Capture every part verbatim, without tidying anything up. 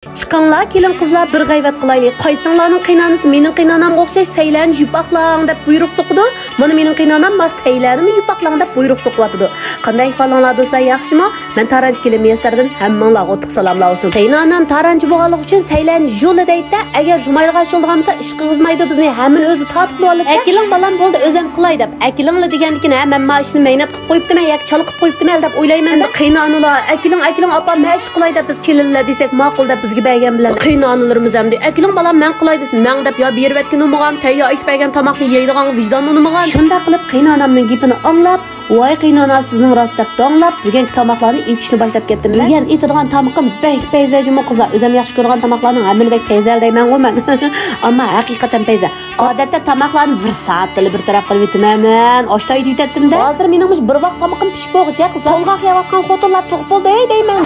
چىقىڭلار، كېلىن قىزلار، بىر غەيۋەت قىلايلى. قايسىڭلارنىڭ قېينانىسى مېنىڭ قېينانامغا ئوخشاش سەيلەننى يۇپاقلاڭ دەپ بۇيرۇق سوقىدۇ؟ مانا مېنىڭ قېينانام ما سەيلەننىمۇ يۇپاقلاڭ دەپ بۇيرۇق سوقۇۋاتىدۇ. قانداق ئەھۋالىڭلار دوستلار، ياخشىمۇ؟ مەن تارانچى كېلىن مۇيەسسەردىن ھەممىڭلارغا ئوتلۇق سالاملار بولسۇن. قېينانام تارانچى بولغانلىقى ئۈچۈن سەيلەننى يۇلا دەيدۇ-دە، ئەگەر جۇمايدىغان ئىش بولىدىغان بولسا ئىش قىلغۇزمايدۇ بىزنى، ھەممىنى ئۆزى تارتىپ بولىدۇ-دە. ئەكېلىڭ بالام، بولدى، ئۆزۈم قىلاي دەپ ئەكېلىڭلا دېگەندىكىن، ھە، مەن ما ئىشنى مەينەت قىلىپ قويۇپتىمەن ياكى چالا قىلىپ قويۇپتىمەن دەپ ئويلايمەن. ئەمدى قېينانىلار، ئەكېلىڭ، ئەكېلىڭ، ئاپام، مەن ئىش قىلاي دەپ بىز كېلىنلەر دېسەك ماقۇل دەپ بىزگە بەرگەن بىلەن، قېينانىلىرىمىز ئەمدى ئەكېلىڭ بالام، مەن قىلاي دېسە مەڭ دەپ يا بېرىۋەتكىنى ئۇنىمىغان، تەييار ئېتىپ بەرگەن تاماقنى يەيدىغانغا ۋىجدان ئۇنىمىغان. شۇنداق قىلىپ قېينانامنىڭ گېپىنى ئاڭلاپ، ۋاي قېينانا، سىزنىڭ راست دەپ داڭلاپ، بۈگۈنكى تاماقلارنى ئېتىشنى باشلاپ كەتتىم. بۈگۈن ئېتىدىغان تامىقىم بەك پەيزە جۇمۇ قىزلار. ئۆزۈم ياخشى كۆرىدىغان تاماقلارنىڭ ھەممىنى بەك پەيزە دەيمەنغۇ مەن. ئەمما ھەقىقەتەن پەيزە. ئادەتتە تاماقلارنى بىر سائەتتىلا بىر تەرەپ قىلىۋېتىمەن مەن. ئاشتا ئېتىۋېتەتتىم-دە. ھازىر مېنىڭ مۇشۇ بىر ۋاق تامىقىم پىشىپ بولغۇچە قىزلار. تولغاق يەۋاتقان خوتۇنلار تۇغۇپ بولدى دەيمەن.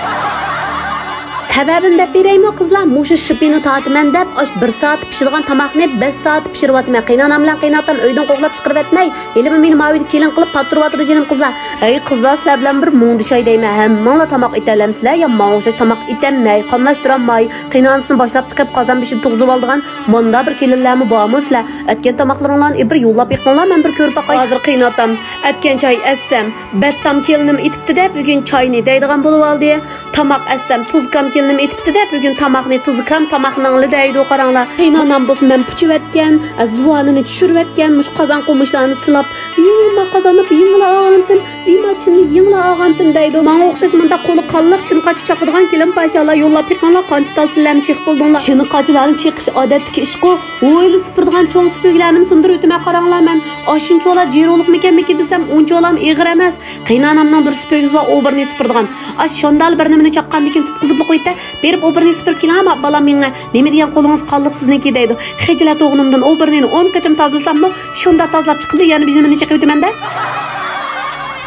سەۋەبىنى دەپ بېرەيمۇ قىزلار؟ مۇشۇ شىپىنى تارتىمەن دەپ، ئاش بىر سائەت پىشىدىغان تاماقنى بەش سائەت پىشۇرۇۋاتىمەن. قېينانام بىلەن قېيىنئاتام ئۆيدىن قوغلاپ چىقىرىۋەتمەي، ھېلىمۇ مېنى ماۋۇ يەردە كېلىن قىلىپ پاتتۇرۇۋاتىدۇ جېنىم قىزلار. ھەي قىزلار، سىلەر بىلەن بىر مۇڭدىشاي دەيمەن. ھەممىڭلار تاماق ئېتەلەمسىلەر؟ يا ماڭا ئوخشاش تاماق ئېتەلمەي، قاملاشتۇرالماي، قېينانىسىنى باشلاپ چىقىپ قازان بېشىدا تۇغۇزۇۋالىدىغان ماندا بىر كېلىنلەرمۇ بارمۇ سىلەر؟ ئەتكەن تاماقلىرىڭلارنى بىر يوللاپ بېقىڭلار، مەن بىر كۆرۈپ باقاي. ھازىر قېيناتام ئەتكەن چاي ئەتسەم، بەتتام كېلىنىم ئېتىپتۇ-دە بۈگۈن چاينى دەيدىغان بولۇۋالدى. تاماق ئەتسەم، تۇزكام كېلىنىم ئېتىپتۇ-دە بۈگۈن تاماقنى، تۇزكام تاماقنىڭلا دەيدۇ، قاراڭلار. قېينانام بولسا مەن پۇچۇۋەتكەن، زۇۋانىنى چۈشۈرۈۋەتكەن، مۇشۇ قازان قومۇچلارنى سىلاپ، يېڭىما قازاننى يېڭىلا ئالغانتىم، يېڭىما چىنىنى يېڭىلا ئالغانتىم دەيدۇ. ماڭا ئوخشاش مۇنداق قولى قانلىق چىنە قاچا چاقىدىغان كېلىن پاشالار يوللاپ بېقىڭلار، قانچە تال چىللەرنى چېقىپ بولدۇڭلار. چىنە قاچىلارنى چېقىش ئادەتتىكى ئىشقۇ. ھويلا سۈپۈرىدىغان چوڭ سۈپۈرگىلەرنىمۇ سۇندۇرۇۋېتىمەن، قاراڭلار مەن. ئاشۇنچىۋالا جىرولۇقمىكەنمىكىن دېسەم، ئۇنچىۋالام ئېغىر ئەمەس. قېينانامنىڭ بىر سۈپۈرگىسى بار، ئوبورنى سۈپۈرىدىغان. ئاش شۇندالا بىر نېمىنى چاققاندىن كېيىن تۇتقۇزۇپلا قويىدۇ-دە، بېرىپ ئوبورنى سۈپۈرۈپ كېلىڭ، ھە، بالام مېڭە. نېمە دېگەن قولىڭىز قانلىق سىزنىڭكى دەيدۇ. خىجىلەت ئوغلۇمدىن ئوبورنىنى ئون قېتىم تازىلىساممۇ، شۇنداق تازىلاپ چىقىدۇ، يەنە بىر نېمىنى چېقىۋېتىمەن-دە.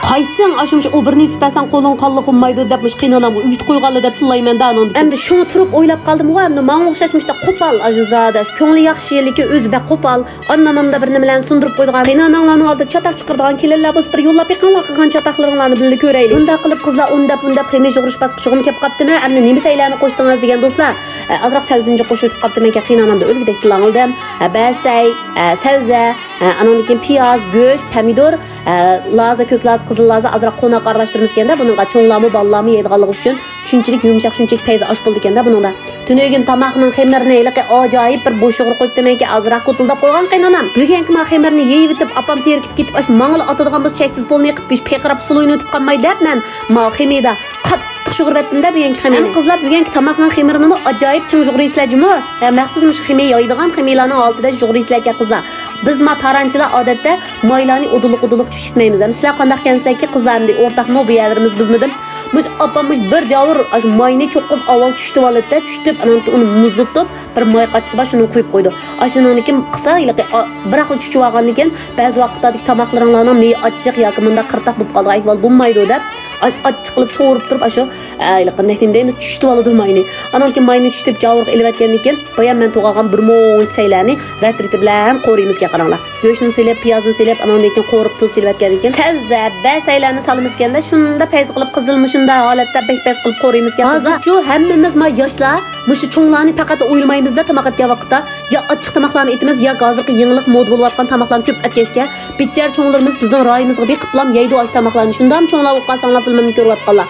قايسىڭ ئاشۇ مۇشۇ ئوبورنى سۈپەرسەڭ قولۇڭ قانلىق بولمايدۇ دەپ مۇشۇ قېينانامغا ئۆگىتىپ قويغانلا دەپ تىللايمەن-دە ئانىڭدىن. ئەمدى شۇڭا تۇرۇپ ئويلاپ قالدىمغۇ، ئەمدى ماڭا ئوخشاش مۇشۇنداق قوپال ئاشۇ زادى. كۆڭلى ياخشى، لېكىن ئۆزى بەك قوپال. ئاندا-ماندا بىر نېمىلەرنى سۇندۇرۇپ قويىدىغان، قېيناناڭلارنىڭ ئالدىدا چاتاق چىقىرىدىغان كېلىنلەر بولسا، بىر يوللاپ بېقىڭلار، قىلغان چاتاقلىرىڭلارنى بىللە كۆرەيلى. بۇنداق قىلىپ، قىزلار ئۇنداپ-بۇنداپ خېمىر يۇغۇرۇش باسقۇچىغىمۇ كېلىپ قاپتىمەن. ئەمدى نېمە سەيلەرنى قوشتىڭىز دېگەن دوستلار، ئە، ئازراق سەۋزىنى قوشۇۋېتىپ قاپتىمەنكەن، قېينانامدا ئۆلگۈدەك تىللاڭلىدىم. ئە، بەسەي، ئە، سەۋزە، ئە، ئانىڭدىن كېيىن پىياز، گۆش، پەمىدۇر، ئە، لازا، كۆك لازا، قىزىل لازا، ئازراق قوناق ئارىلاشتۇرىمىزكەن-دە، بۇنىڭغا چوڭلارمۇ، بالىلارمۇ يەيدىغانلىقى ئۈچۈن. شۇنچىلىك يۇمشاق، شۇنچىلىك پەيزى ئاش بولىدىكەن-دە بۇنىڭدا. تۈنۈگۈن تاماقنىڭ خېمىرىنى ھېلىقى ئاجايىپ بىر بوش يۇغۇرۇپ قويۇپتىمەنكى، ئازراق كوتۇلداپ قويغان قېينانام. بۈگۈنكى ما خېمىرنى يېيىۋېتىپ، ئاپام تېرىكىپ كېتىپ، ئاش ماڭىلا ئاتىدىغان بولسا، چەكسىز پۇلنى يىقىپ، پىقىراپ سۇلۇينى ئۇنتۇپ قالماي دەپ، مەن ما خېمىدا قاتتىق شۇغۇر بەتتىم-دە بۈگۈنكى خېمىرنى. قىزلار، بۈگۈنكى تاماقنىڭ خېمىرىنىمۇ ئاجايىپ چىڭ شۇغۇر يېسىلەر جۇمۇ. ھە، مەخسۇس مۇشۇ خېمىر يايدىغان خېمىرلارنىڭ ھالىتىدە شۇغۇر يېسىلەركەن قىزلار. بىز ما تارانچىلار ئادەتتە مايلارنى ئۇدۇللۇق-ئۇدۇللۇق چۈشۈتمەيمىز. ئەمدى سىلەر قانداق ئىكەنسىلەركى قىزلار، ئەمدى ئورتاقمۇ بۇ يەرلىرىمىز بىلمىدىم. مۇشۇ ئاپام مۇشۇ بىر جاۋۇر ئاشۇ ماينى چوقۇم ئاۋۋال چۈشۈتۈۋالىدۇ-دە، چۈشۈتۈپ، ئانان كېيىن ئۇنى مۇزلىتىپ، بىر ماي قاچىسى بار، شۇنى قۇيۇپ قويىدۇ. ئاشۇنىڭدىن كېيىن قىلسا، ھېلىقى، ئا، بىراقلا چۈشۈتۈۋالغاندىن كېيىن، بەزى ۋاقىتلاردىكى تاماقلىرىڭلارنىڭ مېيى ئاچچىق ياكى مۇنداق قىرتاق بولۇپ قالىدىغان ئەھۋال بولمايدۇ دەپ، ئاش-، ئاچچىق قىلىپ سورۇپ تۇرۇپ، ئاشۇ، ئە، ھېلىقى نېمە دەيمىز، چۈشۈتۈۋالىدۇ ماينى. ئانان كېيىن ماينى چۈشۈتۈپ، جاۋۇرغا ئېلىۋەتكەندىن كېيىن، بايام مەن توغرىغان بىر مۇنچە سەيلەرنى رەت-رېتى بىلەن قورۇيمىزكەن، قاراڭلار. گۆشنى سېلىپ، پىيازنى سېلىپ، ئانىڭدىن كېيىن قورۇپ، تۇز سېلىۋەتكەندىن كېيىن، سەۋزە، بەسەيلەرنى سالىمىزكەندە، شۇنداق پەيز قىلىپ، قىزىل مۇشۇنداق ھالەتتە بەك پەيز قىلىپ قورۇيمىزكەن. ھازىرچۇ ھەممىمىز ما ياشلار مۇشۇ چوڭلارنى پەقەت ئويلىمايمىزدا، تاماق ئەتكەن ۋاقىتتا يا ئاچچىق تاماقلارنى ئېتىمىز، ياكى ھازىرقى يېڭىلىق مودا بولۇۋاتقان تاماقلارنى كۆپ ئەتكەچكە، بىچارە چوڭلىرىمىز بىزنىڭ رايىمىزغا بېقىپلام يەيدۇ ئاشۇ تاماقلارنى. شۇنداقمۇ چوڭلار بولۇپ قالساڭلار، فىلمىمنى كۆرۈۋاتقانلار.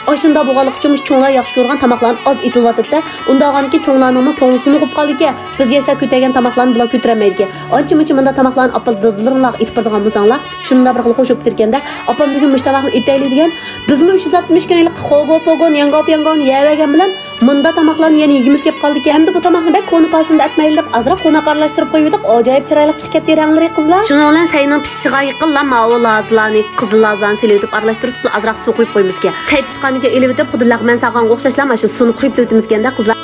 ئاشۇنداق بولغانلىقى ئۈچۈن مۇشۇ چوڭلار ياخشى كۆرىدىغان تاماقلارنى ئاز ئېتىلىۋاتىدۇ-دە، ئۇنداق بولغاندىكىن چوڭلارنىڭمۇ كۆڭلى سۇنۇقۇپ قالىدىكەن. بىز ياشلار كۆتەرگەن تاماقلارنى بۇلار كۆتۈرەلمەيدىكەن. ئانچە-مۇنچە مۇنداق تاماقلارنى ئاپا دادىلىرىڭلارغا ئېتىپ بېرىدىغان بولساڭلار، شۇنداق بىر خىل خوش بوپتىكەن-دە. ئاپام بۈگۈن مۇشۇ تاماقنى ئېتەيلى دېگەن. بىزمۇ ئۈچ يۈز ئاتمىش كۈن ھېلىقى خوگو پوگون ياڭگاۋ پياڭگاۋنى يەۋەرگەن بىلەن مۇنداق تاماقلارنى يەنە يېگۈمىز كېلىپ قالدىكەن. ئەمدى بۇ تاماقنى بەك كونا پاشىندا ئەتمەيلى دەپ ئازراق قوناق ئارىلاشتۇرۇپ قويۇۋىدۇق. ئاجايىپ چىرايلىق چىقىپ كەتتى رەڭلىرى قىزلار. شۇنىڭ بىلەن سەينىڭ پىشىشىغا يېقىنلا ماۋۇ لازىلارنى، قىزىل لازىلارنى سېلىۋېتىپ ئارىلاشتۇرۇپ، ئازراق سۇ قۇيۇپ قويىمىزكەن. سەي پىشقاندىن كېيىن ئېلىۋېتىپ، خۇددى لەغمەن سالغانغا ئوخشاشلا مانا شۇ سۇنى قۇيۇپ ئۆتىمىزكەن-دە قىزلار.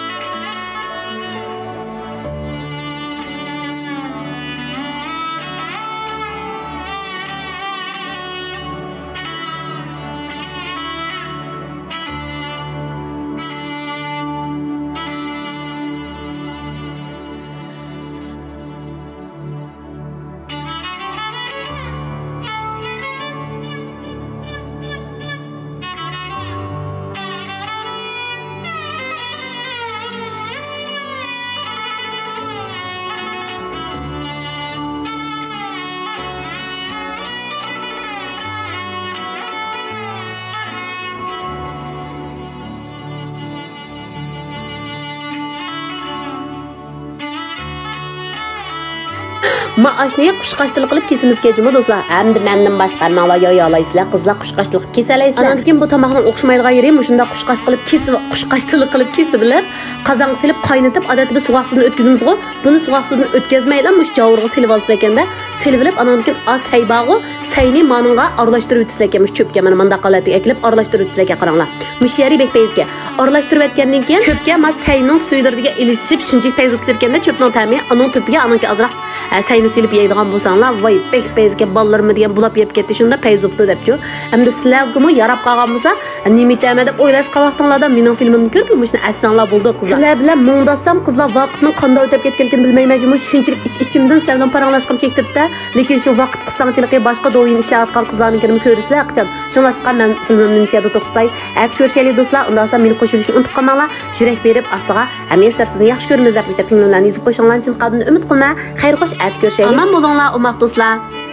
ما ئاشنى قۇشقاچتىلىق قىلىپ كېسىمىزكەن جۇمۇ دوستلار. ئەمدى مەندىن باشقا ھەممىڭلار يايالايسىلەر، قىزلار قۇشقاچتىلىق قىلىپ كېسەلەيسىلەر. ئانان كېيىن بۇ تاماقنىڭ ئوخشىمايدىغان يېرى مۇشۇنداق قۇشقاچ قىلىپ كېسىپ، قۇشقاچتىلىق قىلىپ كېسىۋېلىپ، قازانغا سېلىپ قاينىتىپ، ئادەتتە بىز سوغۇق سۇدىن ئۆتكۈزىمىزغۇ، بۇنى سوغۇق سۇدىن ئۆتكۈزمەيلا مۇشۇ جاۋۇرغا سېلىۋالىسىلەركەندە، سېلىۋېلىپ، ئانان كېيىن ئاز سەي بارغۇ، سەينى مانىڭغا ئارىلاشتۇرۇۋېتىسىلەركەن، مۇشۇ چۆپكە مانا مۇنداق ھالەتتە ئەكېلىپ ئارىلاشتۇرۇۋېتىسىلەركەن، قاراڭلار. مۇشۇ يەرى بەك پەيزىكەن. ئارىلاشتۇرۇۋەتكەندىن كېيىن چۆپكە ما سەينىڭ سۈيلىرىگە ئېلىشىپ، شۇنچىلىك پەيز بولۇپ كېتىدىكەندە، چۆپنىڭ تەمى، ئانىڭ تۆپىگە، ئانىڭكى ئازراق، ئە، سەينى سېلىپ يەيدىغان بولساڭلار، ۋاي، بەك پەيزىكەن، بالىلىرىممۇ دېگەن بۇلاپ يەپ كەتتى، شۇنداق پەيز بوپتۇ دەپچۇ. ئەمدى سىلەرگىمۇ ياراپ قالغان بولسا، نېمە ئېتەمەن دەپ ئويلاشقان ۋاقتىڭلاردا مېنىڭ فىلمىمنى كۆرۈپ، مۇشۇنى ئەتسەڭلار بولدى، قىزلار. سىلەر بىلەن مۇڭداشسام، قىزلار، ۋاقىتنىڭ قانداق ئۆتۈپ كەتكەنلىكىنى بىلمەيمەن جۇمۇ، شۇنچىلىك ئىچ-ئىچىمدىن سىلەر بىلەن پاراڭلاشقۇم كېلىپ كېتىپتۇ. لېكىن شۇ ۋاقىت قىستاڭچىلىقى باشقا دوۋيىن ئىشلەۋاتقان قىزلارنىڭكىنىمۇ كۆرىسىلەر قاچان. شۇڭلاشقا مەن فىلمىمنى مۇشۇ يەردە توختىتاي. ئەتە كۆرۈشەيلى دوستلار. ئۇنداق بولسا مېنى قوشۇۋېلىشنى ئۇنتۇپ قالماڭلار. يۈرەك بېرىپ ئاستىغا ھەم يەسسەر سىزنى ياخشى كۆرىمىز دەپ مۇشۇنداق پىڭلىنلارنى يېزىپ قويۇشۇڭلارنى چىن قەلبىمدىن ئۈمىد قىلىمەن. خەير خوش، ئەتە كۆرۈشەيلى. ئامان بولۇڭلار، ئوماق دوستلار.